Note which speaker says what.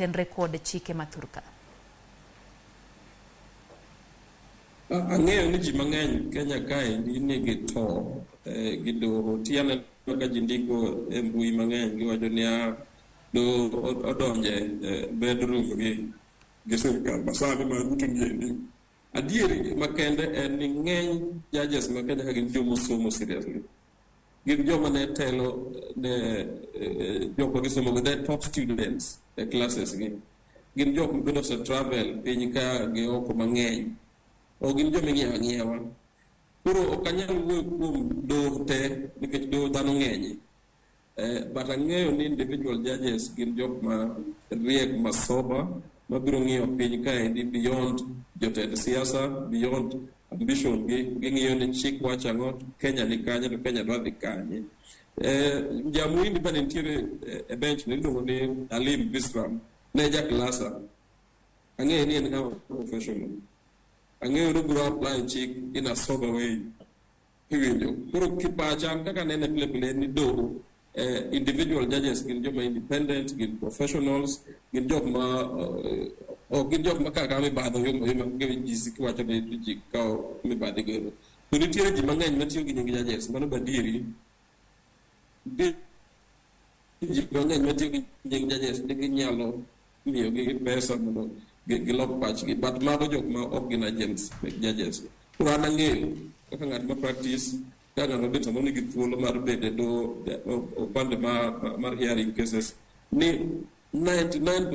Speaker 1: Tenre kod chike ma thurka.
Speaker 2: Ang'eyo ni ji mang'eny Kenya kaendi nigi tho gi doho. Ti aneno ka ji ndiko e mbui mang'eny giwacho niya doho odonje bedroom gi sirkal masani mar Ruto niendi. Adieri makende en ni ng'eny judges ma Kenya ka gin joma osomo seriously. Gin joma ne telo ne jok ma gisomo go, they're top students e classes gi. Gin jok ma bende ose travel piny ka gi oko mang'eny. Ok gin joma ing'iewo ang'iewa. Koro ok anyal wuoyo kuom doho te nikech doho dhano ng'enye. But ang'eyo ni individual judges gin jok ma riek ma sober mabiro ng'iyo piny kaendi beyond jotend siasa, beyond ambition gi, ging'iyo ni chik wacho ang'o, Kenya ni kanye to Kenya dwa dhi kanye. Jamuhindi bende nitiere e bench ni iluongo ni Alim Bisram, ne ja klasa. Ang'eyo ni en ng'ama professional. Ang'eyo ni obiro apply chik in a sober way. Iwinjo. Koro kipacha an kaka anene pile pile en ni doho individual judges gin joma independent, gin professionals, gin jok ma ok gin jok ma kaka mibadhi oyuma oyuma gi ji kiwacho ni ji kawo mibadhi gero. To nitiere ji mang'eny matiyo gi nying judges, mano be adieri. Nitie ji mang'eny matiyo gi nying judges ni ginyalo miyogi pesa mondo gilok pachgi, but mago jok ma ok gin agents mek judges. Koro an ang'eyo kaka ng'at ma practice, ka ng'ato bet samoro nigi thuolo mar bedo e doho upande mar hearing cases ni 99.